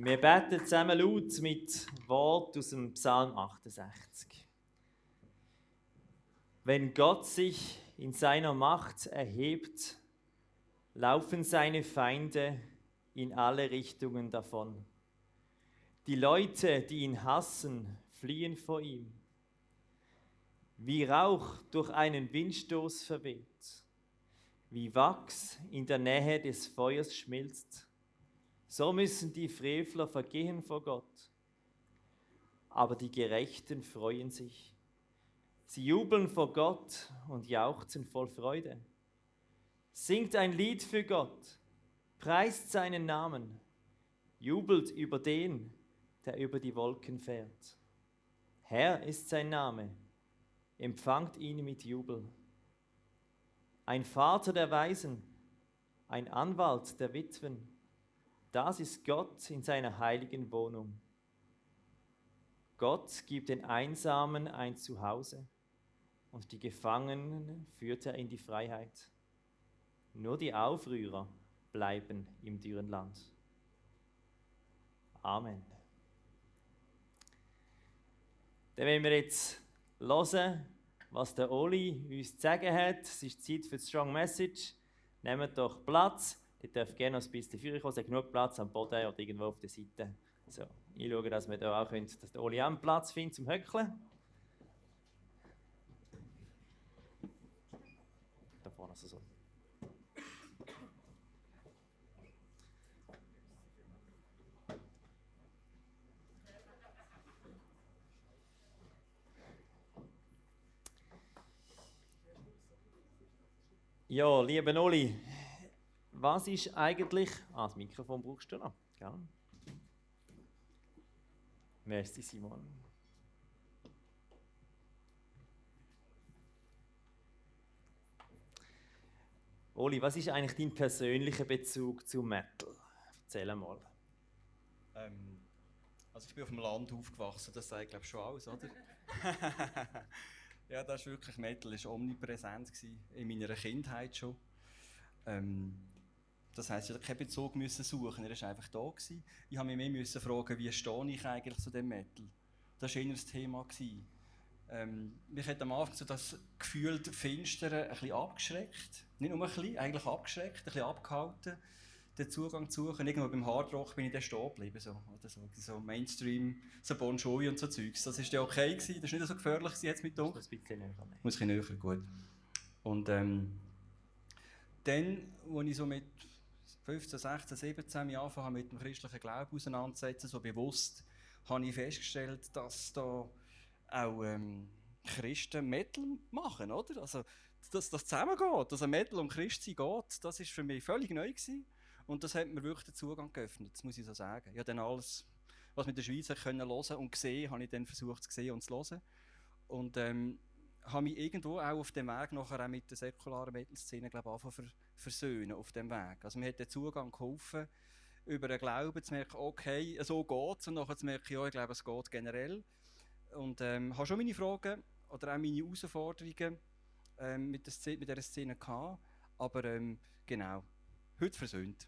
Wir beten zusammen laut mit Wort aus dem Psalm 68. Wenn Gott sich in seiner Macht erhebt, laufen seine Feinde in alle Richtungen davon. Die Leute, die ihn hassen, fliehen vor ihm. Wie Rauch durch einen Windstoß verweht, wie Wachs in der Nähe des Feuers schmilzt, so müssen die Frevler vergehen vor Gott. Aber die Gerechten freuen sich. Sie jubeln vor Gott und jauchzen voll Freude. Singt ein Lied für Gott, preist seinen Namen, jubelt über den, der über die Wolken fährt. Herr ist sein Name, empfangt ihn mit Jubel. Ein Vater der Weisen, ein Anwalt der Witwen, das ist Gott in seiner heiligen Wohnung. Gott gibt den Einsamen ein Zuhause und die Gefangenen führt er in die Freiheit. Nur die Aufrührer bleiben im dürren Land. Amen. Dann wollen wir jetzt hören, was der Oli uns zu sagen hat. Es ist Zeit für die Strong Message. Nehmt doch Platz. Ihr dürft gerne noch ein bisschen vorkommen. Es hat genug Platz am Boden oder irgendwo auf der Seite. So, ich schaue, dass wir da auch können, dass der Oli auch einen Platz findet zum Höckeln. Da vorne also so. Ja, lieber Oli, was ist eigentlich... das Mikrofon brauchst du noch, gell? Merci, Simon. Oli, was ist eigentlich dein persönlicher Bezug zu Metal? Erzähl mal. Also ich bin auf dem Land aufgewachsen, das sagt glaube ich schon alles, oder? Ja, das ist wirklich, Metal war omnipräsent in meiner Kindheit schon. Das heisst, ich musste keinen Bezug suchen, er war einfach da gewesen. Ich musste mich mehr fragen, wie stehe ich eigentlich zu dem Metal? Das war eher das Thema. Mich hat am Anfang so das Gefühl, Finstere ein bisschen abgeschreckt. Nicht nur ein bisschen, eigentlich abgeschreckt, ein bisschen abgehalten, den Zugang zu suchen. Irgendwo beim Hardrock bin ich dann stehen geblieben. So Mainstream, so Bon Jovi und so Zeugs. Das war dann okay gewesen, das war nicht so gefährlich gewesen, jetzt mit dunkel. Muss ein bisschen näher nehmen. Muss ein bisschen näher, gut. Und dann, als ich so mit 15, 16, 17 mich angefangen mit dem christlichen Glauben auseinandersetzen, so bewusst, habe ich festgestellt, dass da auch Christen Metal machen, oder? Also, dass das zusammengeht, dass ein Metal um Christsein geht, das war für mich völlig neu gewesen. Und das hat mir wirklich den Zugang geöffnet, das muss ich so sagen. Ja, dann alles, was wir in der Schweiz hören und sehen, habe ich dann versucht zu sehen und zu hören. Und habe mich irgendwo auch auf dem Weg nachher auch mit der säkularen Metal-Szene, glaube ich, angefangen versöhnen auf dem Weg. Also mir hat der Zugang geholfen, über den Glauben zu merken, okay, so geht es. Und nachher zu merken, ja, ich glaube, es geht generell. Und habe schon meine Fragen oder auch meine Herausforderungen mit dieser Szene gehabt. Aber genau, heute versöhnt.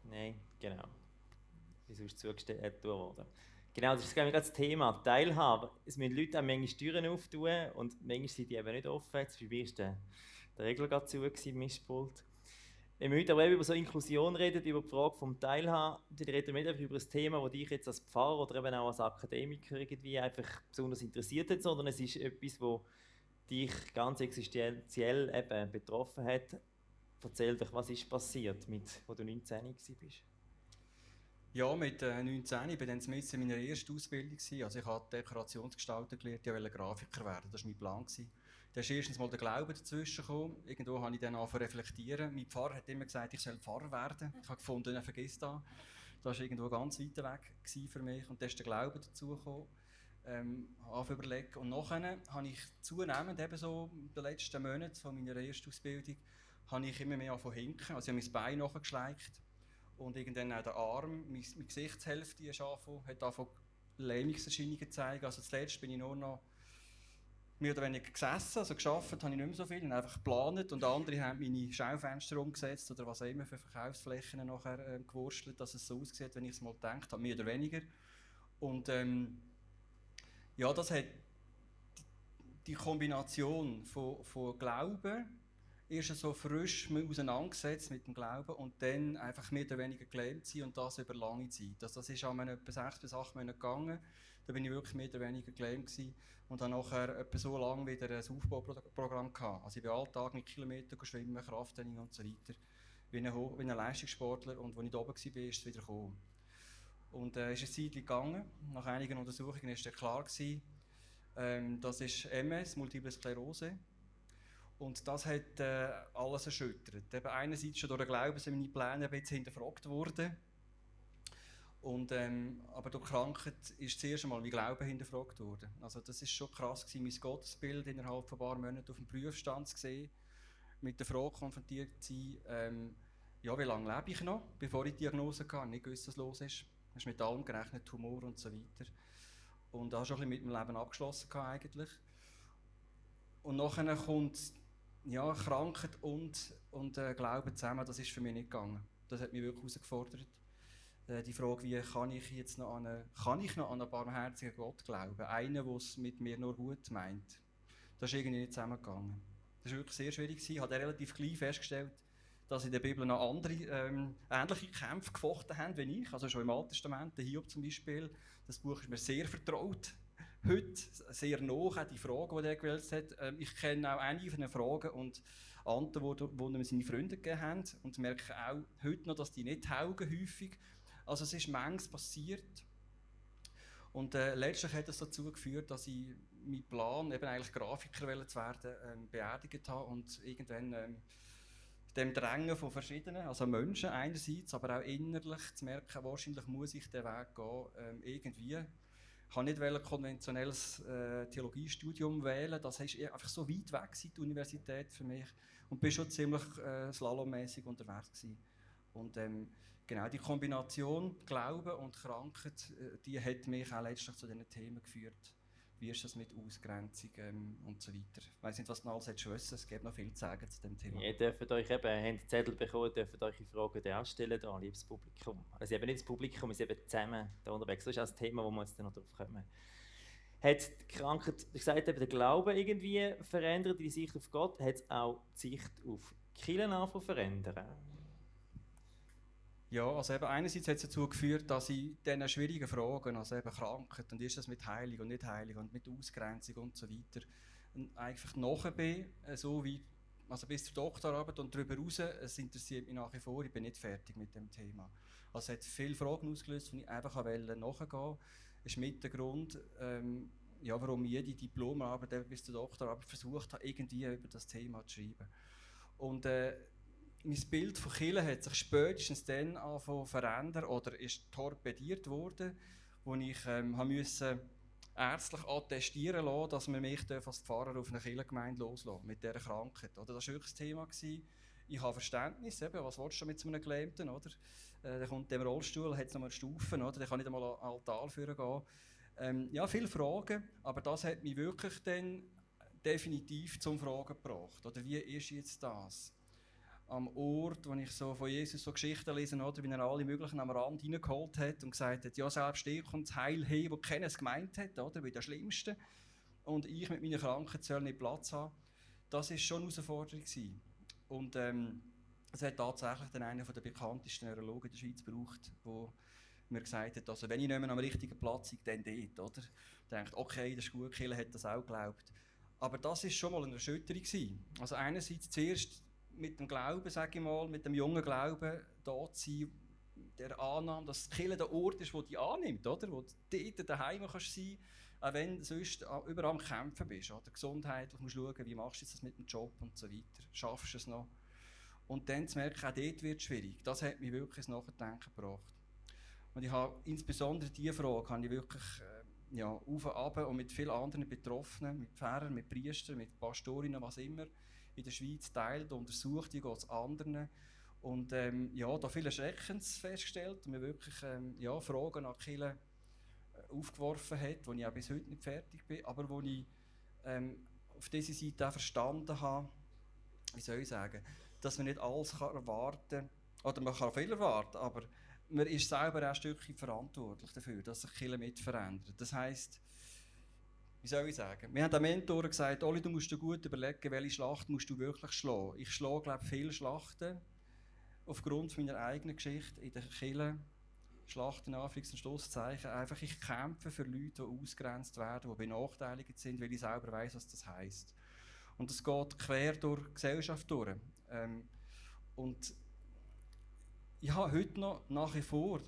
Nein, genau. Wieso ist zugestellt worden? Genau, das ist gerade das Thema. Teilhabe. Es müssen Leute auch manchmal Türen auftun und manchmal sind die eben nicht offen. Jetzt bei mir war der Regler gerade zu im Mischpult. Wenn wir heute aber über so Inklusion reden, über die Frage vom Teilhaben, dann reden wir nicht einfach über ein Thema, das dich jetzt als Pfarrer oder eben auch als Akademiker irgendwie einfach besonders interessiert hat, sondern es ist etwas, das dich ganz existenziell eben betroffen hat. Erzähl doch, was ist passiert, als du 19 warst? Ja, mit 19 war ich dann in meiner ersten Ausbildung. Also ich habe Dekorationsgestalter gelernt, ich wollte Grafiker werden, das war mein Plan. Da ist erstens mal der Glaube dazwischen gekommen. Irgendwo habe ich dann angefangen zu reflektieren. Mein Pfarrer hat immer gesagt, ich soll Pfarrer werden. Ich habe gefunden, vergiss das. Das war irgendwo ganz weit weg für mich. Und dann ist der Glaube dazu gekommen. Habe überlegt. Und nachher habe ich zunehmend, eben so in den letzten Monaten von meiner ersten Ausbildung, habe ich immer mehr angefangen zu hinken. Also ich habe mein Bein nachgeschleicht. Und irgendwann auch der Arm, meine Gesichtshälfte hat angefangen Lähmungserscheinungen zu zeigen. Also zuletzt bin ich nur noch mehr oder weniger gesessen, also gearbeitet habe ich nicht mehr so viel, und einfach geplant und andere haben meine Schaufenster umgesetzt oder was auch immer für Verkaufsflächen nachher gewurstelt, dass es so aussieht, wenn ich es mal gedacht habe, mehr oder weniger. Und ja, das hat die Kombination von Glauben, erst so frisch auseinandergesetzt mit dem Glauben und dann einfach mehr oder weniger gelähmt sein und das über lange Zeit. Das ist an etwa 6 bis 8 Monate gegangen. Da bin ich wirklich mehr oder weniger gelähmt gewesen und habe nachher etwa so lange wieder ein Aufbauprogramm gehabt. Also ich bin alltag mit Kilometern schwimmen, Krafttraining und so weiter, wie ein Leistungssportler, und als ich da oben war, ist es wieder gekommen. Und ist eine Zeit gegangen. Nach einigen Untersuchungen war dann klar gewesen, das ist MS, Multiple Sklerose. Und das hat alles erschüttert. Eben einerseits schon durch den Glauben sind meine Pläne ein bisschen hinterfragt worden. Und, aber durch die Krankheit ist zuerst einmal mein Glauben hinterfragt worden. Also das ist schon krass gewesen, mein Gottesbild innerhalb von ein paar Monaten auf dem Prüfstand zu sehen, mit der Frage konfrontiert zu sein, ja, wie lange lebe ich noch, bevor ich die Diagnose hatte, nicht gewusst, was los ist. Es ist mit allem gerechnet, Tumor und so weiter. Und da schon ein bisschen mit dem Leben abgeschlossen eigentlich. Und nachher kommt ja, Krankheit und Glauben zusammen, das ist für mich nicht gegangen. Das hat mich wirklich herausgefordert. Die Frage, wie kann ich jetzt noch an einen barmherzigen Gott glauben? Einen, der es mit mir nur gut meint. Das ist irgendwie nicht zusammengegangen. Das war wirklich sehr schwierig. Ich habe relativ gleich festgestellt, dass in der Bibel noch andere ähnliche Kämpfe gefochten haben wie ich. Also schon im Alten Testament, der Hiob zum Beispiel. Das Buch ist mir sehr vertraut. Heute sehr nah, auch die Fragen, die er gewählt hat. Ich kenne auch einige von den Fragen und Antworten, die ihm seine Freunde gegeben haben. Und merke auch heute noch, dass die nicht taugen, häufig. Also es ist manches passiert. Und letztlich hat es dazu geführt, dass ich meinen Plan, eben eigentlich Grafiker zu werden, beerdigt habe und irgendwann dem Drängen von verschiedenen, also Menschen einerseits, aber auch innerlich zu merken, wahrscheinlich muss ich den Weg gehen, irgendwie. Ich wollte nicht ein konventionelles Theologiestudium wählen, das ist einfach so weit weg die Universität für mich, und bin schon ziemlich slalommäßig unterwegs gewesen. Und genau die Kombination Glauben und Krankheit, die hat mich auch letztlich zu diesen Themen geführt. Wie ist das mit Ausgrenzung und so weiter. Ich weiss nicht, was du alles wissen. Es gibt noch viel zu sagen zu dem Thema. Ihr dürft euch eben, habt Zettel bekommen, dürft euch Fragen auch stellen, da, liebes Publikum. Also eben nicht das Publikum, wir sind eben zusammen da unterwegs. Das ist auch das Thema, wo wir jetzt noch drauf kommen. Hat die Krankheit, ich sagte eben, der Glaube irgendwie verändert, die Sicht auf Gott, hat es auch die Sicht auf die Kirche verändern? Ja, also eben einerseits hat es dazu geführt, dass ich diesen schwierigen Fragen, also eben Krankheit und ist das mit Heilung und nicht Heilung und mit Ausgrenzung und so weiter, einfach nachher bin, so wie, also bis zur Doktorarbeit und darüber hinaus, es interessiert mich nach wie vor, ich bin nicht fertig mit dem Thema. Also es hat viele Fragen ausgelöst, die ich einfach nachgehen wollte. Das ist mit der Grund, ja, warum ich jede Diplomarbeit bis zur Doktorarbeit versucht habe, irgendwie über das Thema zu schreiben. Und mein Bild von Kirche hat sich spätestens dann angefangen zu verändern oder ist torpediert worden, wo ich musste ärztlich attestieren lassen, dass man mich als Pfarrer auf eine Kirchengemeinde loslassen mit dieser Krankheit. Oder das war wirklich das Thema. Ich habe Verständnis, eben, was willst du mit so einem Gelähmten? Oder? Der kommt in dem Rollstuhl, hat noch mal Stufen, oder? Der kann nicht einmal an den Altar führen gehen. Ja, viele Fragen, aber das hat mich wirklich dann definitiv zum Fragen gebracht. Oder wie ist jetzt das? Am Ort, wo ich so von Jesus so Geschichten lese, oder, wie er alle möglichen am Rand hineingeholt hat und gesagt hat, ja, selbst dir kommt das Heil her, wo keiner es gemeint hat, oder, wie der Schlimmste. Und ich mit meiner Krankheit soll nicht Platz haben. Das war schon eine Herausforderung. Und es hat tatsächlich dann einer der bekanntesten Neurologen in der Schweiz gebraucht, der mir gesagt hat, also wenn ich nicht mehr am richtigen Platz bin, dann dort. Oder? Ich dachte, okay, das ist gut, Kille hat das auch geglaubt. Aber das war schon mal eine Erschütterung. Also einerseits zuerst mit dem Glauben, sage ich mal, mit dem jungen Glauben, da zu sein, der Annahme, dass Kirche der Ort ist, wo dich annimmt, oder? Wo du dort daheim kannst sein, auch wenn du sonst überall am Kämpfen bist. Oder? Gesundheitlich musst du schauen, wie machst du das mit dem Job und so weiter. Schaffst du es noch? Und dann zu merken, auch dort wird es schwierig. Das hat mich wirklich ins Nachdenken gebracht. Und ich habe insbesondere diese Frage habe ich wirklich ja, auf und ab und mit vielen anderen Betroffenen, mit Pfarrern, mit Priestern, mit Pastorinnen, was immer, in der Schweiz teilt, untersucht, wie geht es anderen. Und ja, da viele Schreckens festgestellt und mir wirklich ja, Fragen nach Kirche aufgeworfen hat, wo ich auch bis heute nicht fertig bin, aber wo ich auf dieser Seite auch verstanden habe, wie soll ich sagen, dass man nicht alles erwarten kann, oder man kann viel erwarten, aber man ist selber auch ein Stückchen verantwortlich dafür, dass sich Kirche mit verändert. Das heisst, wie soll ich sagen, wir haben den Mentoren gesagt, Oli, du musst dir gut überlegen, welche Schlacht musst du wirklich schlagen. Ich schlage, glaube ich, viele Schlachten aufgrund meiner eigenen Geschichte in der Kirche. Schlachten, Anführungs- und Schlusszeichen. Einfach, ich kämpfe für Leute, die ausgegrenzt werden, die benachteiligt sind, weil ich selber weiss, was das heisst. Und es geht quer durch die Gesellschaft durch. Und ich habe heute noch nach wie vor,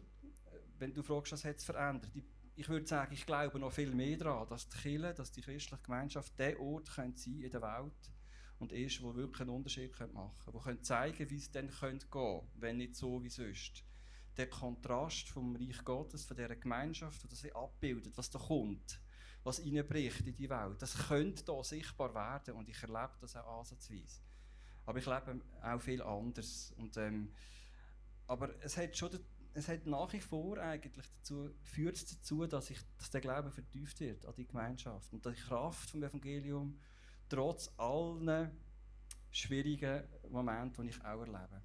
wenn du fragst, was hat es verändert, ich würde sagen, ich glaube noch viel mehr daran, dass die Kirche, dass die christliche Gemeinschaft der Ort sein könnte in der Welt und ist, wo wirklich einen Unterschied machen könnte, wo könnte zeigen, wie es dann gehen könnte, wenn nicht so wie sonst. Der Kontrast vom Reich Gottes, von dieser Gemeinschaft, die das abbildet, was da kommt, was reinbricht in die Welt, das könnte da sichtbar werden und ich erlebe das auch ansatzweise. Aber ich lebe auch viel anders. Aber es hat nach wie vor eigentlich führt dazu, dass der Glaube vertieft wird an die Gemeinschaft. Und die Kraft des Evangeliums, trotz allen schwierigen Momenten, die ich auch erlebe.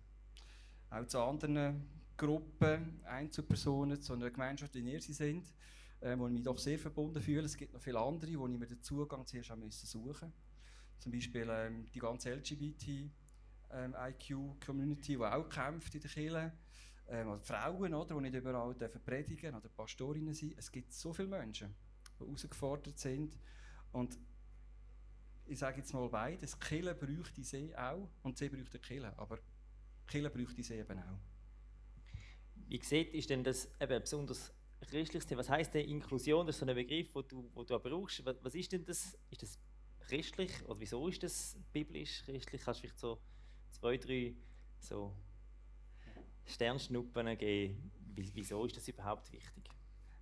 Auch zu anderen Gruppen, Einzelpersonen, zu einer Gemeinschaft, in der sie sind, wo ich mich doch sehr verbunden fühle. Es gibt noch viele andere, wo ich mir den Zugang zuerst suchen musste. Zum Beispiel die ganze LGBT-IQ-Community, die auch kämpft in der Kirche. Oder Frauen, oder, die nicht überall predigen oder Pastorinnen sind. Es gibt so viele Menschen, die herausgefordert sind. Und ich sage jetzt mal beides. Die Kirche bräuchte sie auch und sie bräuchte die Kirche. Aber die Kirche bräuchte sie eben auch. Wie seht ist denn das eben besonders christliches Thema? Was heisst denn Inklusion? Das ist so ein Begriff, den du auch brauchst. Was ist denn das? Ist das christlich? Oder wieso ist das biblisch christlich? Kannst du vielleicht so 2, 3 so Sternschnuppen geben? Wieso ist das überhaupt wichtig?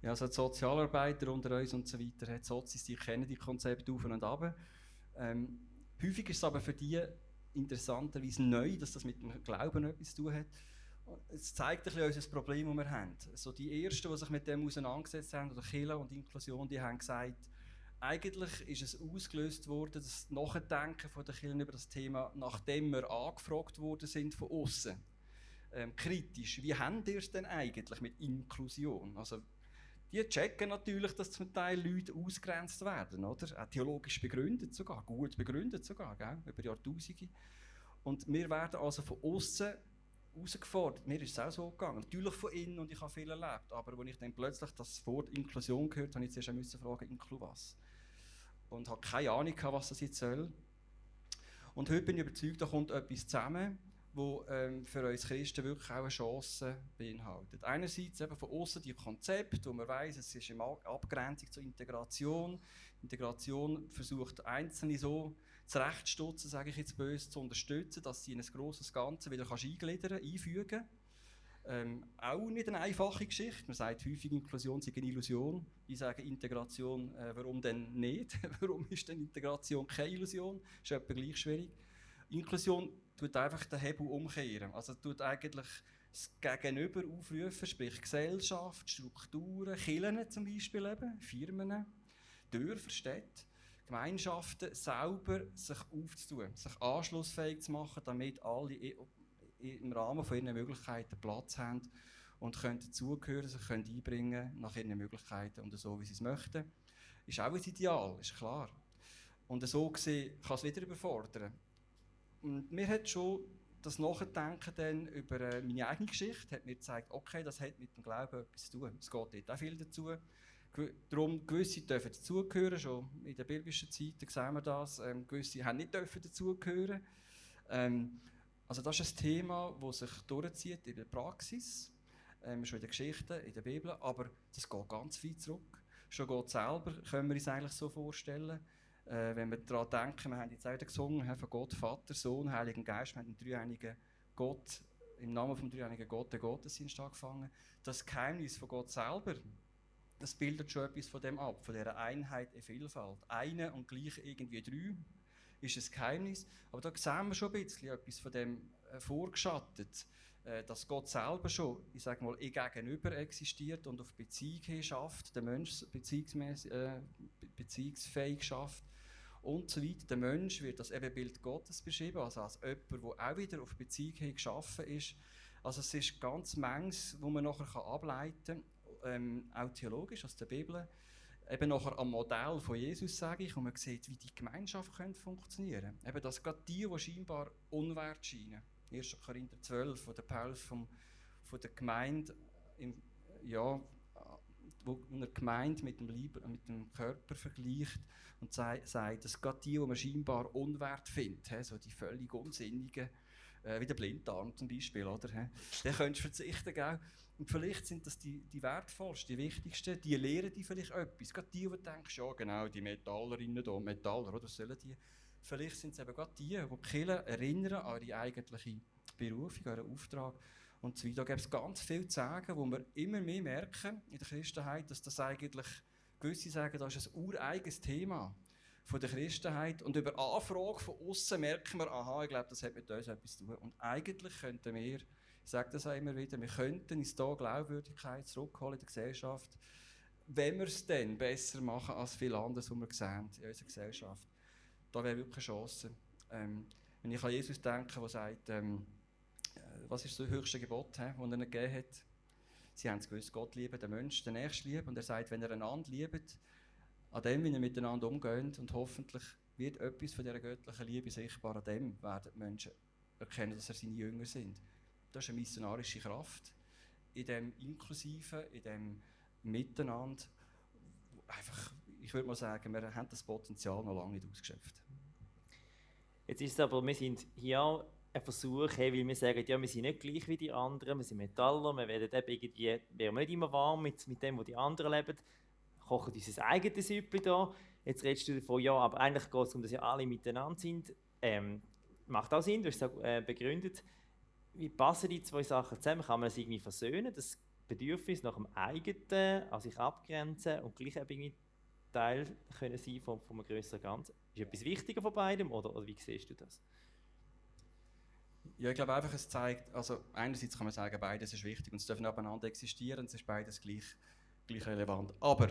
Ja, also die Sozialarbeiter unter uns und so weiter, die Sozis, die kennen die Konzepte auf und ab. Häufig ist es aber für die interessanterweise neu, dass das mit dem Glauben etwas zu tun hat. Es zeigt ein bisschen unser Problem, das wir haben. Also die Ersten, die sich mit dem auseinandergesetzt haben, oder Kirche und Inklusion, die haben gesagt, eigentlich ist es ausgelöst worden, das Nachdenken von der Kirche über das Thema, nachdem wir angefragt worden sind von außen. Kritisch, wie habt ihr es denn eigentlich mit Inklusion? Also, die checken natürlich, dass zum Teil Leute ausgegrenzt werden, oder? Auch theologisch begründet sogar, gut begründet sogar, gell? Über Jahrtausende. Und wir werden also von außen herausgefordert. Mir ist es auch so gegangen. Natürlich von innen und ich habe viel erlebt. Aber als ich dann plötzlich das Wort Inklusion gehört habe, ich zuerst müssen fragen, Inklu was? Und habe keine Ahnung, was das jetzt soll. Und heute bin ich überzeugt, da kommt etwas zusammen, wo für uns Christen wirklich auch eine Chance beinhaltet. Einerseits eben von außen die Konzepte, wo man weiss, es ist eine Abgrenzung zur Integration. Integration versucht Einzelne so zurechtstutzen, sage ich jetzt böse, zu unterstützen, dass sie in ein grosses Ganze wieder einfügen kann. Auch nicht eine einfache Geschichte. Man sagt häufig, Inklusion sei eine Illusion. Ich sage Integration, warum denn nicht? Warum ist denn Integration keine Illusion? Das ist etwa gleich schwierig. Inklusion tut einfach den Hebel umkehren. Also tut eigentlich das Gegenüber aufrufen, sprich Gesellschaft, Strukturen, Kirchen zum Beispiel eben, Firmen, Dörfer, Städte, Gemeinschaften selber sich aufzutun, sich anschlussfähig zu machen, damit alle im Rahmen von ihren Möglichkeiten Platz haben und können dazugehören, sich können einbringen nach ihren Möglichkeiten und so, wie sie es möchten. Ist auch ein Ideal, ist klar. Und so gesehen kann es wieder überfordern. Und mir hat schon das Nachdenken dann über meine eigene Geschichte hat mir gezeigt, okay, das hat mit dem Glauben etwas zu tun. Es geht dort auch viel dazu. Darum, gewisse dürfen dazugehören, schon in der biblischen Zeit sehen wir das. Gewisse haben nicht dazugehören. Also das ist ein Thema, das sich durchzieht in der Praxis, schon in der Geschichte, in der Bibel, aber das geht ganz weit zurück. Schon Gott selber können wir uns eigentlich so vorstellen. Wenn wir daran denken, wir haben jetzt auch gesungen, von Gott, Vater, Sohn, Heiligen Geist, wir haben den dreieinigen Gott, im Namen des dreieinigen Gott, den Gottesdienst angefangen. Das Geheimnis von Gott selber, das bildet schon etwas von dem ab, von dieser Einheit in Vielfalt. Eine und gleich irgendwie drei ist ein Geheimnis, aber da sehen wir schon ein bisschen etwas von dem vorgeschattet, dass Gott selber schon, ich sage mal, gegenüber existiert und auf Beziehung hin schafft, der Mensch beziehungsfähig schafft. und so weiter. Der Mensch wird als Ebenbild Gottes beschrieben, also als jemand, der auch wieder auf Beziehung hin geschaffen ist. Also es ist ganz manches, wo man nachher ableiten kann, auch theologisch aus der Bibel. Eben nachher am Modell von Jesus, sage ich, und man sieht, wie die Gemeinschaft funktionieren könnte. Eben, dass gerade die scheinbar unwert scheinen. 1. Korinther 12, wo der Paulus von der Gemeinde, wo eine Gemeinde mit dem Körper vergleicht und sagt, dass gerade die man scheinbar unwert findet, so die völlig unsinnigen, wie der Blinddarm zum Beispiel, oder? Den könntest du verzichten, gell? Und vielleicht sind das die wertvollsten, die wichtigsten, die lehren die vielleicht etwas. Gerade die denkst, ja genau, die Metallerinnen hier, Metaller, oder sollen die? Vielleicht sind es eben gerade die Kirche erinnern an ihre eigentliche Berufung, an ihren Auftrag. Und so weiter. Da gibt es ganz viel zu sagen, wo wir immer mehr merken in der Christenheit, dass das eigentlich, gewisse sagen, das ist ein ureigenes Thema von der Christenheit. Und über Anfrage von außen merken wir, aha, ich glaube, das hat mit uns etwas zu tun. Und eigentlich könnten wir, ich sage das auch immer wieder, wir könnten uns hier Glaubwürdigkeit zurückholen in der Gesellschaft, wenn wir es dann besser machen als viel anderes, was wir sehen in unserer Gesellschaft. Da wäre wirklich eine Chance. Wenn ich an Jesus denke, der sagt, was ist das höchste Gebot, das er ihnen gegeben hat? Sie haben es gewusst, Gott lieben, den Menschen, den Nächsten lieben. Und er sagt, wenn ihr einander liebt, an dem, wie ihr miteinander umgeht, und hoffentlich wird etwas von dieser göttlichen Liebe sichtbar, an dem werden die Menschen erkennen, dass seine Jünger sind. Das ist eine missionarische Kraft in dem Inklusiven, in dem Miteinander. Einfach, ich würde mal sagen, wir haben das Potenzial noch lange nicht ausgeschöpft. Jetzt ist es aber, wir sind hier ein Versuch, weil wir sagen, ja, wir sind nicht gleich wie die anderen, wir sind Metaller, wir werden wären nicht immer warm mit dem, wo die anderen leben, kochen unser eigenes Süppli da. Jetzt redest du davon, ja, aber eigentlich geht es darum, dass ja alle miteinander sind. Macht auch Sinn, du hast es auch begründet. Wie passen die zwei Sachen zusammen? Kann man das irgendwie versöhnen, das Bedürfnis nach dem eigenen, an sich abgrenzen und gleich irgendwie Teil können sein von einem grösseren Ganzen? Ist etwas wichtiger von beidem oder wie siehst du das? Ja, ich glaube einfach, es zeigt, also einerseits kann man sagen, beides ist wichtig und es dürfen nebeneinander existieren, es ist beides gleich relevant. Aber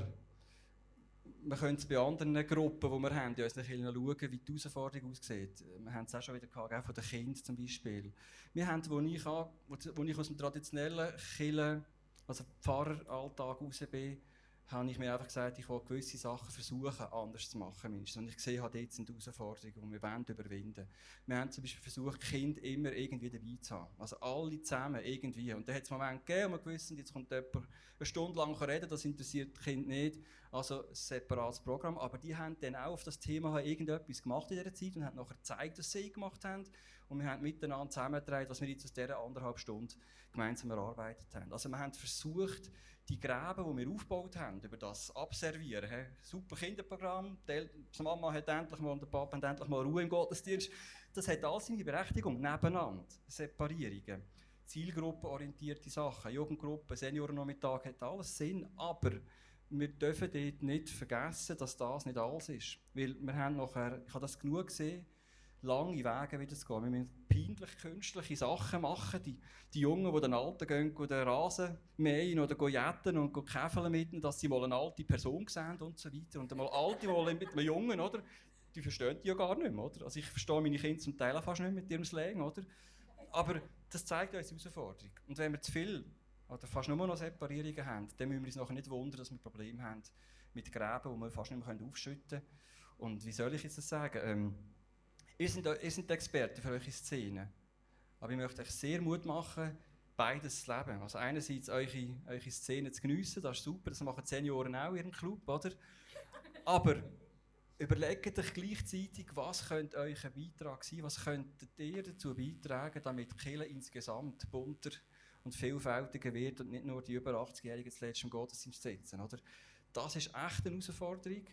wir können es bei anderen Gruppen, die wir haben, in unseren Kirchen schauen, wie die Herausforderung aussieht. Wir haben es auch schon wieder gehabt, auch von den Kindern zum Beispiel. Wir haben, wo ich aus dem traditionellen Kirchen, also Pfarreralltag raus bin, habe ich mir einfach gesagt, ich will gewisse Sachen versuchen, anders zu machen. Und ich gesehen habe, dort sind Herausforderungen, die wir überwinden wollen. Wir haben zum Beispiel versucht, die Kinder immer irgendwie dabei zu haben. Also alle zusammen irgendwie. Und dann hat es Momente gegeben, wo wir gewusst, jetzt kommt jemand eine Stunde lang reden, das interessiert die Kinder nicht. Also ein separates Programm. Aber die haben dann auch auf das Thema irgendetwas gemacht in dieser Zeit und haben nachher gezeigt, was sie gemacht haben. Und wir haben miteinander zusammengetragen, was wir jetzt aus dieser 1,5 Stunde gemeinsam erarbeitet haben. Also wir haben versucht, die Gräben, die wir aufgebaut haben, über das Abservieren. Super Kinderprogramm, die Mama hat endlich mal und der Papa hat endlich mal Ruhe im Gottesdienst. Das hat alles seine Berechtigung, nebeneinander. Separierungen, zielgruppenorientierte Sachen, Jugendgruppen, Seniorennachmittag, hat alles Sinn. Aber wir dürfen dort nicht vergessen, dass das nicht alles ist. Weil wir haben nachher, ich habe das genug gesehen, lange Wege wieder zu gehen. Wir müssen peinlich künstliche Sachen machen. Die Jungen, die den Alten gehen den Rasen mähen oder jetten und käfeln mit ihnen, dass sie mal eine alte Person sehen und so weiter. Und mal Alte wollen mit einem Jungen, oder? Die verstehen die ja gar nicht mehr, oder? Also ich verstehe meine Kinder zum Teil fast nicht mit ihrem Slang, oder? Aber das zeigt uns die Herausforderung. Und wenn wir zu viel oder fast nur noch Separierungen haben, dann müssen wir uns nachher nicht wundern, dass wir Probleme haben mit Gräben, die wir fast nicht mehr aufschütten können. Und wie soll ich jetzt das sagen? Ihr seid Experten für eure Szenen. Aber ich möchte euch sehr Mut machen, beides zu leben. Also einerseits eure Szene zu geniessen, das ist super, das machen die Senioren auch in ihrem Club, oder? Aber überlegt euch gleichzeitig, was könnte euer Beitrag sein, was könntet ihr dazu beitragen, damit die Kirche insgesamt bunter und vielfältiger wird und nicht nur die über 80-Jährigen zuletzt im Gottesdienst sitzen, oder? Das ist echt eine Herausforderung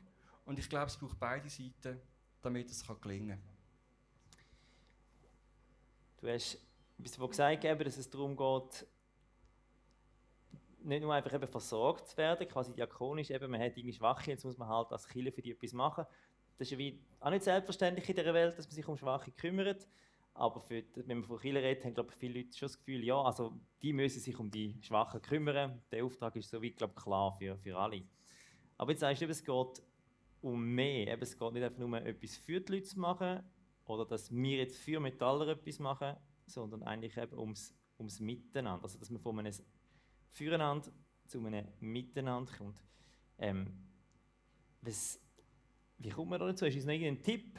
und ich glaube, es braucht beide Seiten, damit es gelingen kann. Du hast etwas gesagt, dass es darum geht, nicht nur einfach eben versorgt zu werden, quasi diakonisch, eben, man hat irgendwie Schwache, jetzt muss man halt als Kirche für die etwas machen. Das ist ja wie auch nicht selbstverständlich in dieser Welt, dass man sich um Schwache kümmert. Aber wenn man von Kirche redet, haben glaube ich, viele Leute schon das Gefühl, ja, also die müssen sich um die Schwachen kümmern. Der Auftrag ist so wie, glaube ich, klar für alle. Aber jetzt sagst du, es geht um mehr. Eben, es geht nicht einfach nur etwas für die Leute zu machen oder dass wir jetzt für Metaller etwas machen, sondern eigentlich eben ums Miteinander. Also dass man von einem Füreinander zu einem Miteinander kommt. Wie kommt man dazu? Ist es noch irgendein Tipp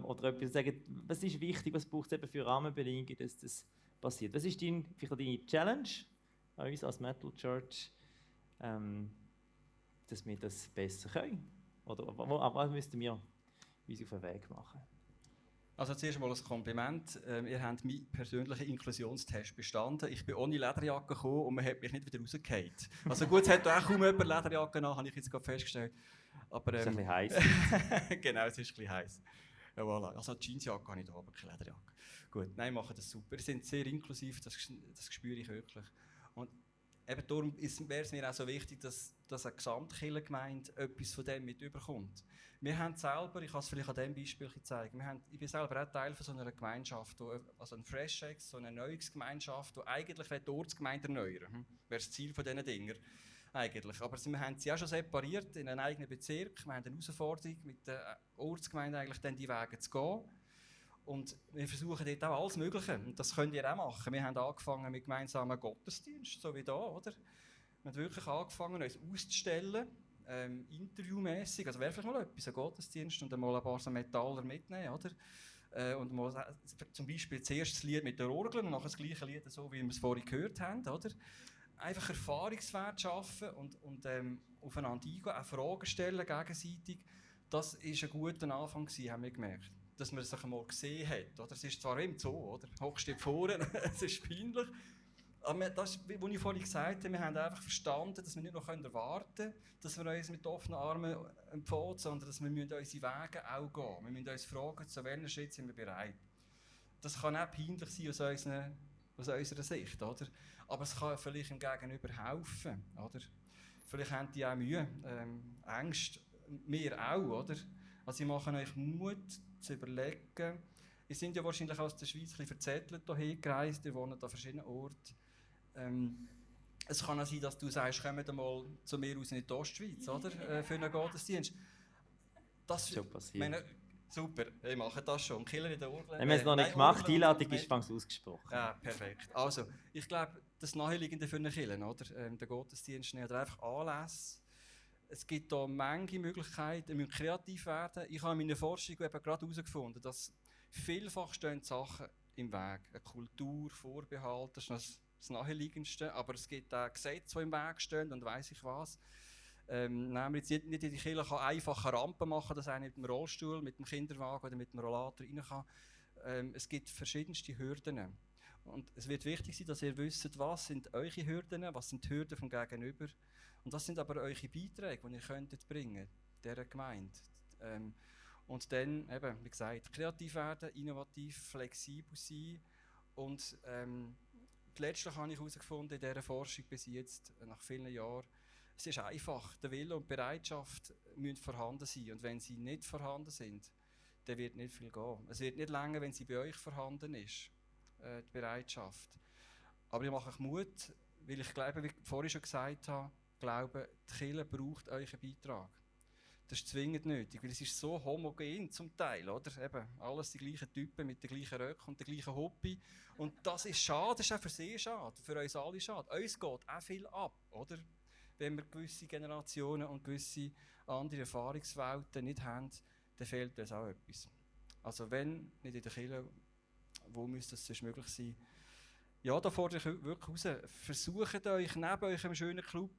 oder etwas sagen, was ist wichtig, was braucht es eben für Rahmenbedingungen, dass das passiert? Was ist vielleicht deine Challenge an uns als Metal Church, dass wir das besser können? Oder was müssten wir uns auf den Weg machen? Also zuerst einmal ein Kompliment. Ihr habt meinen persönlichen Inklusionstest bestanden. Ich bin ohne Lederjacke gekommen und man hat mich nicht wieder rausgefallen. Also gut, es hat auch kaum jemand Lederjacke an, habe ich jetzt gerade festgestellt. Aber, Es ist ein bisschen heiß. Genau, es ist ein bisschen heiß. Ja, voilà. Also die Jeansjacke habe ich da, aber keine Lederjacke. Gut, nein, machen das super. Sie sind sehr inklusiv, das spüre ich wirklich. Und eben darum wäre es mir auch so wichtig, dass eine Gesamtkirchengemeinde etwas von dem mit überkommt. Wir haben selber, ich kann es vielleicht an diesem Beispiel zeigen, ich bin selber auch Teil von so einer Gemeinschaft, also ein FreshX, so eine Erneuerungsgemeinschaft, die eigentlich die Ortsgemeinde erneuern. Wäre das Ziel von diesen Dingen. Eigentlich. Aber wir haben sie auch schon separiert in einen eigenen Bezirk. Wir haben eine Herausforderung, mit der Ortsgemeinde eigentlich dann die Wege zu gehen. Und wir versuchen dort auch alles Mögliche. Und das könnt ihr auch machen. Wir haben angefangen mit gemeinsamen Gottesdienst, so wie da, oder? Wir haben wirklich angefangen, uns auszustellen, interviewmässig. Also wäre vielleicht mal etwas, ein Gottesdienst und einmal ein paar so Metaller mitnehmen, oder? Und mal zum Beispiel zuerst das Lied mit der Orgel und nachher das gleiche Lied, so wie wir es vorhin gehört haben, oder? Einfach Erfahrungswert schaffen und aufeinander eingehen, auch Fragen stellen gegenseitig. Das war ein guter Anfang, haben wir gemerkt. Dass man sich einmal gesehen hat. Oder? Es ist zwar im Zoo, oder? Hockst du vorne, es ist peinlich. Aber das, was ich vorhin gesagt habe, wir haben einfach verstanden, dass wir nicht noch erwarten können, dass wir uns mit offenen Armen empfangen, sondern dass wir unsere Wege auch gehen. Wir müssen uns fragen, zu welchem Schritt sind wir bereit. Das kann auch peinlich sein aus unserer Sicht, oder? Aber es kann vielleicht im Gegenüber helfen, oder? Vielleicht haben die auch Mühe, Ängste, wir auch, oder? Also ich mache euch Mut zu überlegen. Ihr seid ja wahrscheinlich aus der Schweiz ein bisschen verzettelt hierher gereist, ihr wohnt an verschiedenen Orten. Es kann auch sein, dass du sagst, kommt mal zu mir aus in die Ostschweiz, oder? Für einen Gottesdienst. Das ist schon passiert. Super, ich mache das schon. Killer in der Urgel. Wir haben es noch nicht gemacht, die Einladung ist fast ausgesprochen. Ja, perfekt. Also, ich glaube, das Naheliegende für einen Killer, oder? Der Gottesdienst oder einfach Anlässe. Es gibt da Menge Möglichkeiten, wir müssen kreativ werden. Ich habe in meiner Forschung eben gerade herausgefunden, dass vielfach stehen Sachen im Weg. Eine Kultur, Vorbehalt, das ist das Naheliegendste. Aber es gibt auch Gesetze, die im Weg stehen und weiss ich was. Nämlich nicht in die Kirche kann einfach eine Rampe machen, dass einer mit dem Rollstuhl, mit dem Kinderwagen oder mit dem Rollator rein kann. Es gibt verschiedenste Hürden. Und es wird wichtig sein, dass ihr wisst, was sind eure Hürden, was sind die Hürden vom Gegenüber und was sind aber eure Beiträge, die ihr könntet bringen dieser Gemeinde. Und dann, eben, wie gesagt, kreativ werden, innovativ, flexibel sein und letztlich habe ich herausgefunden in dieser Forschung bis jetzt, nach vielen Jahren, es ist einfach, der Wille und die Bereitschaft müssen vorhanden sein. Und wenn sie nicht vorhanden sind, dann wird nicht viel gehen. Es wird nicht länger, wenn sie bei euch vorhanden ist, die Bereitschaft. Aber ich mache euch Mut, weil ich glaube, wie ich vorhin schon gesagt habe, die Kirche braucht euren Beitrag. Das ist zwingend nötig, weil es ist so homogen zum Teil, oder? Eben, alles die gleichen Typen mit den gleichen Röcken und den gleichen Hobby. Und das ist schade, das ist auch für sie schade, für uns alle schade. Uns geht auch viel ab, oder? Wenn wir gewisse Generationen und gewisse andere Erfahrungswelten nicht haben, dann fehlt uns auch etwas. Also wenn nicht in der Kirche, wo müsste es sonst möglich sein? Ja, da fordere ich wirklich raus. Versucht euch neben eurem schönen Club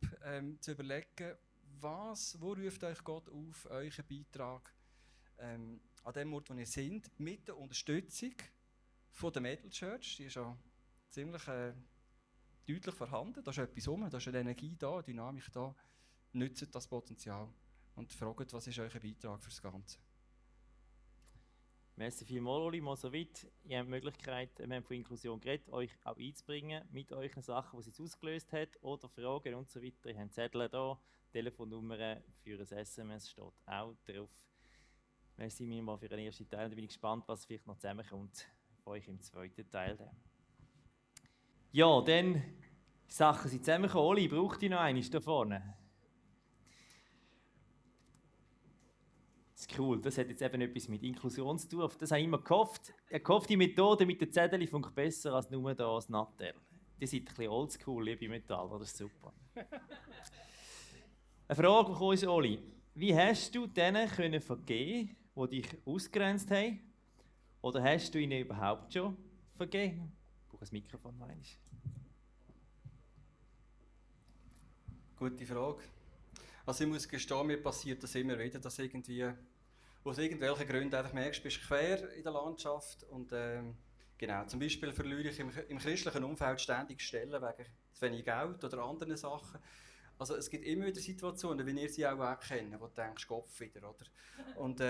zu überlegen, wo ruft euch Gott auf, euren Beitrag an dem Ort, wo ihr seid, mit der Unterstützung von der Metal Church. Die ist ja ziemlich deutlich vorhanden. Da ist etwas rum, da ist eine Energie da, eine Dynamik da. Nutzt das Potenzial und fragt, was ist euer Beitrag für das Ganze. Merci vielmals, Oli, mal so weit. Ihr habt die Möglichkeit, wir haben von Inklusion geredet, euch auch einzubringen mit euren Sachen, die sie ausgelöst hat, oder Fragen und so weiter. Ihr habt Zettel hier, Telefonnummern für ein SMS steht auch drauf. Merci mal für den ersten Teil. Da bin ich gespannt, was vielleicht noch zusammenkommt von euch im zweiten Teil. Ja, dann die Sachen sind zusammengekommen. Oli, braucht ihr noch eines da vorne? ist cool. Das hat jetzt eben etwas mit Inklusion zu tun. Auf das habe ich immer gehofft. Ich hoffe, die Methode mit den Zetteln funktioniert besser als nur da das Nattel. Die sind ein bisschen oldschool, liebe Metaller, das ist super. Eine Frage, die gekommen ist, Oli. Wie hast du denen vergeben, die dich ausgegrenzt haben? Oder hast du ihnen überhaupt schon vergeben? Ich brauche ein Mikrofon, meine ich. Gute Frage. Also ich muss gestehen, mir passiert das immer wieder, dass irgendwie, aus irgendwelchen Gründen einfach merkst, du bist quer in der Landschaft und genau, zum Beispiel verliere ich im christlichen Umfeld ständig Stellen wegen zu wenig Geld oder anderen Sachen. Also es gibt immer wieder Situationen, wie ihr sie auch kennen, wo du denkst, Kopf wieder, oder? Und,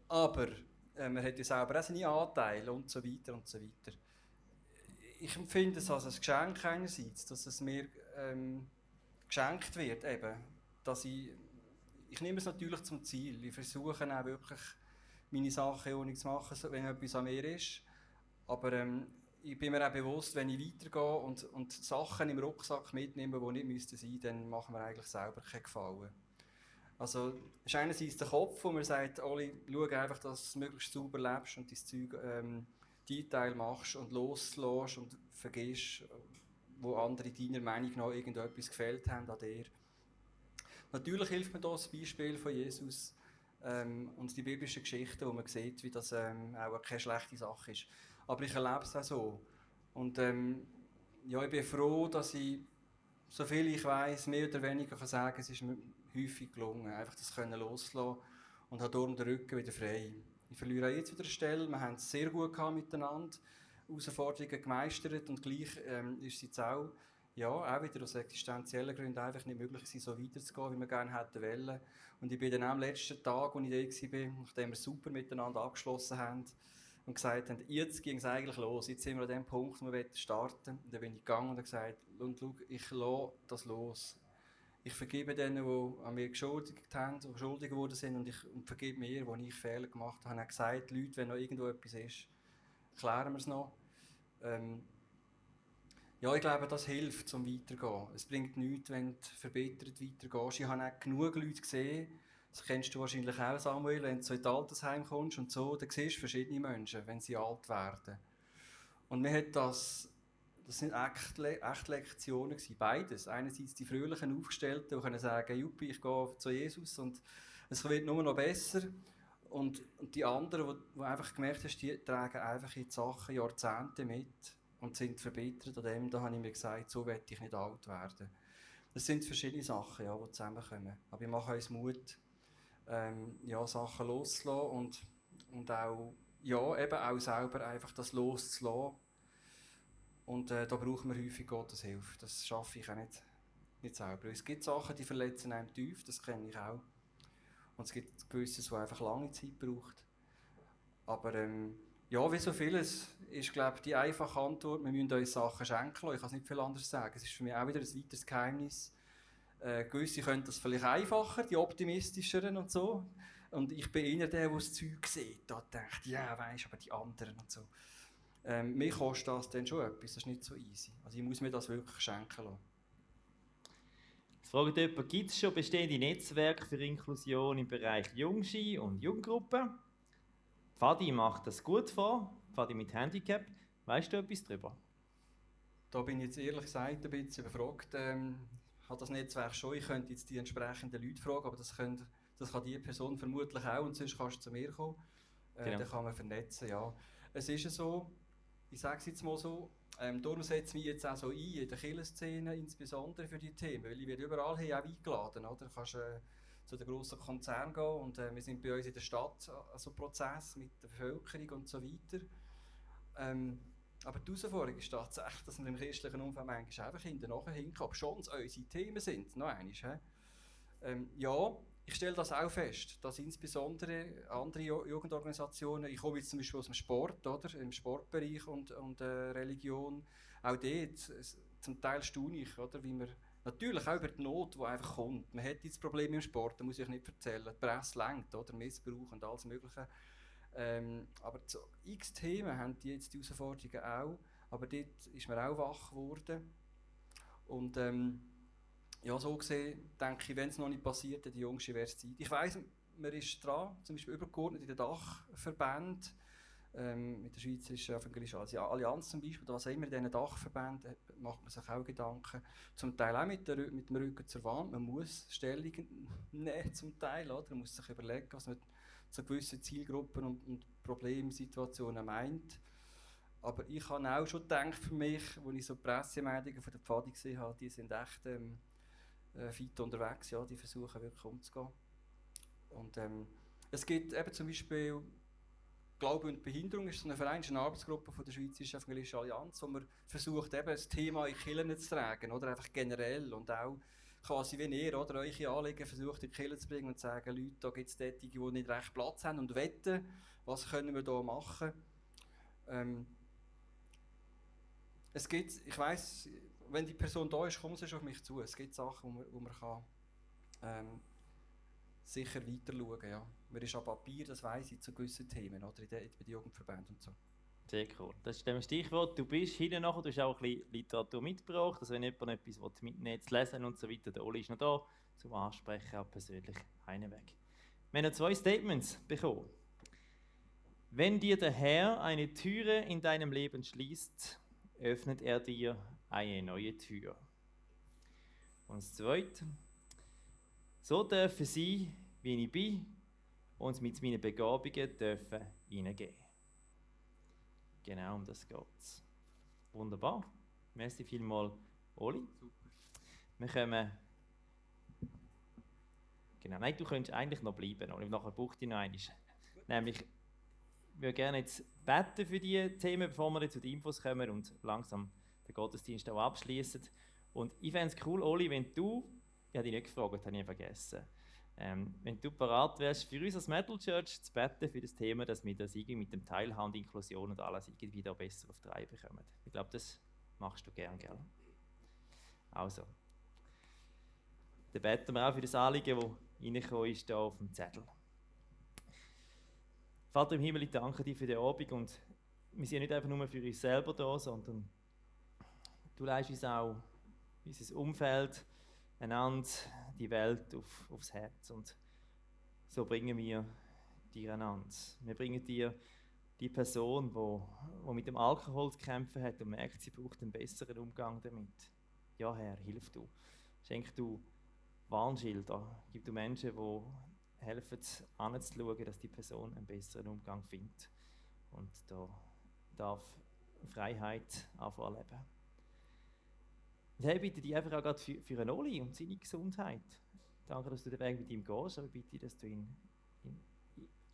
aber man hat ja selber auch seine Anteile und so weiter und so weiter. Ich empfinde es als ein Geschenk einerseits, dass es mir geschenkt wird, eben, dass ich nehme es natürlich zum Ziel. Ich versuche auch wirklich, meine Sachen ohne zu machen, wenn etwas an mir ist. Aber ich bin mir auch bewusst, wenn ich weitergehe und Sachen im Rucksack mitnehme, die nicht sein müssten, dann machen wir eigentlich selber keinen Gefallen. Also, es ist einerseits der Kopf, wo man sagt, Oli, schau einfach, dass du möglichst sauber lebst und dein Zeug Detail machst und loslässt und vergisst, wo andere deiner Meinung nach irgendetwas gefällt haben an dir. Natürlich hilft mir das Beispiel von Jesus und die biblischen Geschichten, wo man sieht, wie das auch keine schlechte Sache ist. Aber ich erlebe es auch so. Und ja, ich bin froh, dass ich, so viel ich weiss, mehr oder weniger kann sagen, es ist mir häufig gelungen, einfach das können loslassen und habe darum den Rücken wieder frei. Ich verliere auch jetzt wieder eine Stelle, wir haben es sehr gut gehabt miteinander, Herausforderungen gemeistert und gleich ist es jetzt auch, ja, auch wieder aus existenziellen Gründen einfach nicht möglich gewesen, so weiterzugehen, wie wir gerne hätten wollen. Und ich bin dann am letzten Tag, als ich da war, nachdem wir super miteinander abgeschlossen haben und gesagt haben, jetzt ging es eigentlich los, jetzt sind wir an dem Punkt, wo wir starten. Und dann bin ich gegangen und habe gesagt, schau, ich lasse das los. Ich vergebe denen, die an mir geschuldigt haben, die schuldig geworden sind, und vergebe mir, wo ich Fehler gemacht habe. Ich habe gesagt, Leute, wenn noch irgendwo etwas ist, klären wir es noch. Ja, ich glaube, das hilft, um weiterzugehen. Es bringt nichts, wenn du verbittert weitergehst. Ich habe auch genug Leute gesehen, das kennst du wahrscheinlich auch, Samuel, wenn du so in das Altersheim kommst und so, dann siehst du verschiedene Menschen, wenn sie alt werden. Und mir hat das sind echt Lektionen gewesen, beides. Einerseits die fröhlichen Aufgestellten, die können sagen, Juppie, ich gehe zu Jesus und es wird nur noch besser. Und die anderen, die einfach gemerkt hast, die tragen einfach in die Sachen Jahrzehnte mit und sind verbittert an dem. Da habe ich mir gesagt, so will ich nicht alt werden. Das sind verschiedene Sachen, ja, die zusammenkommen. Aber ich mache uns Mut, ja, Sachen loszulassen und auch, ja, eben auch selber einfach das loszulassen. Und da brauchen wir häufig Gottes Hilfe. Das schaffe ich auch nicht selber. Es gibt Sachen, die verletzen einem tief, das kenne ich auch. Und es gibt Gewisses, das einfach lange Zeit braucht. Aber ja, wie so vieles ist, glaube ich, die einfache Antwort, wir müssen uns Sachen schenken lassen. Ich kann es nicht viel anderes sagen. Es ist für mich auch wieder ein weiteres Geheimnis. Gewisse können das vielleicht einfacher, die optimistischeren und so. Und ich bin eher der das Zeug sieht. Da denkt, ja, weisst, aber die anderen und so. Mir kostet das dann schon etwas, das ist nicht so easy. Also ich muss mir das wirklich schenken lassen. Es fragt jemand, gibt es schon bestehende Netzwerke für Inklusion im Bereich Jungski und Jugendgruppen? Fadi macht das gut vor, Fadi mit Handicap. Weißt du etwas darüber? Da bin ich jetzt ehrlich gesagt ein bisschen überfragt. Ich habe das Netzwerk schon, ich könnte jetzt die entsprechenden Leute fragen, aber das kann die Person vermutlich auch und sonst kannst du zu mir kommen. Genau. Dann kann man vernetzen, ja. Es ist so, ich sage es jetzt mal so, darum setze ich mich jetzt auch so ein in der Kirchenszene, insbesondere für die Themen, weil ich werde überall hier auch eingeladen, oder? Du kannst zu den grossen Konzernen gehen und wir sind bei uns in der Stadt also Prozess mit der Bevölkerung und so weiter. Aber die Herausforderung ist tatsächlich, dass wir im christlichen Umfeld manchmal einfach hinterher hinkommen, ob schon unsere Themen sind, noch einmal. Ja, ich stelle das auch fest, dass insbesondere andere Jugendorganisationen, ich komme jetzt zum Beispiel aus dem Sport, oder? Im Sportbereich und Religion, auch dort, zum Teil staune ich, oder? Wie man natürlich auch über die Not, die einfach kommt. Man hat jetzt Probleme im Sport, das muss ich euch nicht erzählen. Die Presse lenkt, oder? Missbrauch und alles Mögliche. Aber so x Themen haben die jetzt die Herausforderungen auch, aber dort ist man auch wach geworden. Und ja, so gesehen denke ich, wenn es noch nicht passiert, die Jungste wäre es Zeit. Ich weiss, man ist dran, zum Beispiel übergeordnet in den Dachverbänden, mit der Schweizerischen Evangelischen Allianz zum Beispiel, oder was auch immer in diesen Dachverbänden, macht man sich auch Gedanken. Zum Teil auch mit dem Rücken zur Wand. Man muss Stellung nehmen zum Teil, oder? Man muss sich überlegen, was man zu gewissen Zielgruppen und Problemsituationen meint. Aber ich habe auch schon gedacht für mich, als ich so die Pressemeldungen von der Pfadi gesehen habe, die sind echt fit unterwegs, ja, die versuchen wirklich umzugehen. Und es gibt eben zum Beispiel Glaube und Behinderung, ist so eine Verein, eine Arbeitsgruppe von der Schweizerischen Evangelischen Allianz, wo man versucht, eben das Thema in die Kirchen zu tragen, oder einfach generell und auch quasi wie ihr, oder eure Anliegen versucht in die Kirchen zu bringen und zu sagen, Leute, da gibt es Tätige, die nicht recht Platz haben und wetten, was können wir da machen. Es gibt, ich weiss, wenn die Person da ist, kommt sie schon auf mich zu. Es gibt Sachen, wo man kann, sicher weiter schauen kann. Ja. Man ist an Papier, das weiss ich, zu gewissen Themen, oder bei den Jugendverbänden und so. Sehr cool. Das ist dem Stichwort. Du bist hinten nachher, du hast auch ein bisschen Literatur mitgebracht. Also wenn jemand etwas mitnehmen zu lesen und so weiter, der Oli ist noch da, zum Ansprechen, auch persönlich einen Weg. Wir haben noch 2 Statements bekommen. Wenn dir der Herr eine Türe in deinem Leben schließt, öffnet er dir eine neue Tür. Und das Zweite, so dürfen sie, wie ich bin, und mit meinen Begabungen dürfen hineingehen. Genau um das geht es. Wunderbar. Merci vielmals, Oli. Super. Wir kommen. Genau, nein, du könntest eigentlich noch bleiben, Oli. Nachher braucht ich noch einmal. Nämlich, ich würde gerne jetzt beten für diese Themen, bevor wir zu den Infos kommen und langsam den Gottesdienst auch abschließen. Und ich fände es cool, Oli, wenn du, ich habe dich nicht gefragt, habe ich vergessen, wenn du parat wärst, für uns als Metal Church zu beten für das Thema, dass wir das irgendwie mit dem Teilhaben, Inklusion und alles irgendwie da besser auf die Reihe bekommen. Ich glaube, das machst du gern, gell? Also, dann beten wir auch für das Anliegen, das reingekommen ist, hier auf dem Zettel. Vater im Himmel, ich danke dir für den Abend und wir sind nicht einfach nur für uns selber da, sondern du leist uns auch unser Umfeld, einander, die Welt aufs Herz und so bringen wir dir einander. Wir bringen dir die Person, die mit dem Alkohol zu kämpfen hat und merkt, sie braucht einen besseren Umgang damit. Ja, Herr, hilf du. Schenk du Warnschilder. Gib du Menschen, die helfen, anzuschauen, dass die Person einen besseren Umgang findet. Und da darf Freiheit erleben. Und Herr, ich bitte dich einfach auch gerade für einen Oli und seine Gesundheit. Danke, dass du den Weg mit ihm gehst, aber ich bitte dich, dass du ihm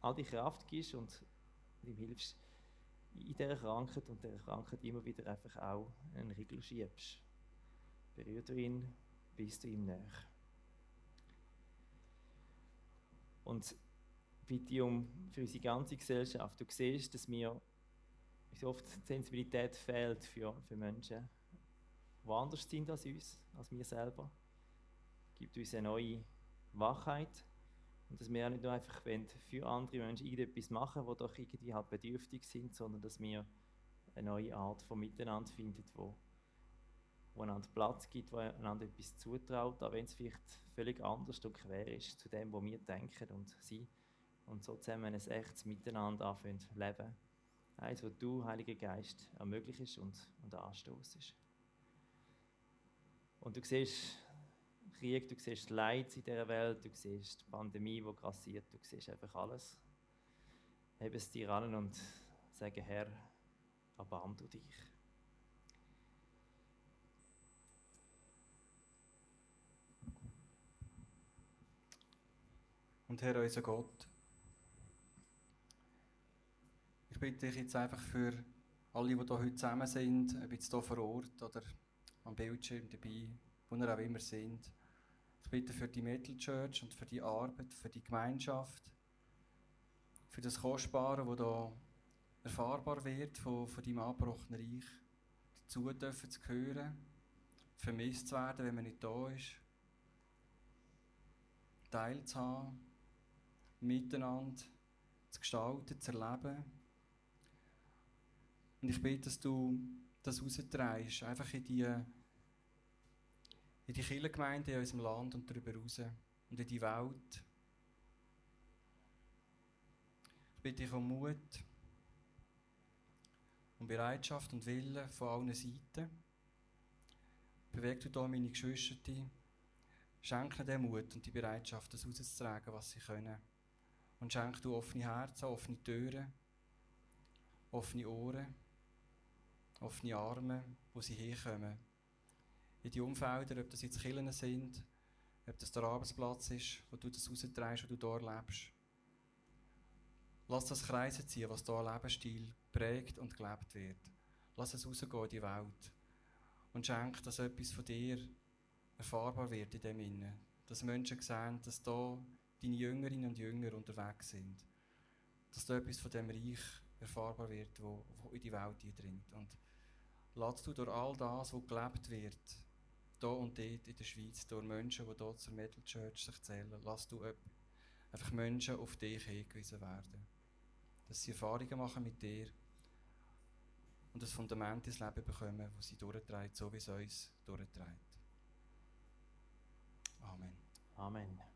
all die Kraft gibst und ihm hilfst, in dieser Krankheit und dieser Krankheit immer wieder einfach auch einen Riegel schiebst. Berühr du ihn, bist du ihm näher. Und bitte für unsere ganze Gesellschaft. Du siehst, dass mir so oft die Sensibilität fehlt für Menschen, die anders sind als uns, als wir selber. Gibt uns eine neue Wachheit und dass wir auch nicht nur einfach für andere Menschen irgendetwas machen, die doch irgendwie halt bedürftig sind, sondern dass wir eine neue Art von Miteinander finden, wo einander Platz gibt, wo einander etwas zutraut, auch wenn es vielleicht völlig anders und quer ist zu dem, was wir denken und sind. Und so zusammen ein echtes Miteinander anfangen zu leben. Eins, was du, Heiliger Geist, ermöglichst und anstoßest. Und du siehst Krieg, du siehst Leid in dieser Welt, du siehst die Pandemie, die grassiert, du siehst einfach alles. Hebe es dir an und sage, Herr, erbarm du dich. Und Herr, unser Gott, ich bitte dich jetzt einfach für alle, die hier heute zusammen sind, ob jetzt hier vor Ort oder am Bildschirm dabei, wo wir auch immer sind. Ich bitte für die Metal Church und für die Arbeit, für die Gemeinschaft, für das Kostbare, das hier erfahrbar wird von deinem angebrochenen Reich, dazu dürfen zu hören, vermisst zu werden, wenn man nicht da ist, teilzuhaben, miteinander zu gestalten, zu erleben. Und ich bitte, dass du das rausdrehst, einfach in die Kirchengemeinde in unserem Land und darüber raus und in die Welt. bitte ich um Mut und Bereitschaft und Willen von allen Seiten. Beweg du hier meine Geschwister, schenk ihnen den Mut und die Bereitschaft, das rauszutragen, was sie können. Und schenk du offene Herzen, offene Türen, offene Ohren, offene Arme, wo sie herkommen. In die Umfelder, ob das jetzt Kirchen sind, ob das der Arbeitsplatz ist, wo du das rausträgst, wo du dort lebst. Lass das Kreise ziehen, was hier ein Lebensstil prägt und gelebt wird. Lass es rausgehen in die Welt. Und schenk, dass etwas von dir erfahrbar wird in dem Innen. Dass Menschen sehen, dass da deine Jüngerinnen und Jünger unterwegs sind. Dass da etwas von dem Reich erfahrbar wird, wo in die Welt eindringt. Und lass du durch all das, was gelebt wird, da und dort in der Schweiz, durch Menschen, die dort zur Metal Church sich zählen, lass du einfach Menschen auf dich hingewiesen werden. Dass sie Erfahrungen machen mit dir und das Fundament ins Leben bekommen, das sie durchträgt, so wie es uns durchträgt. Amen. Amen.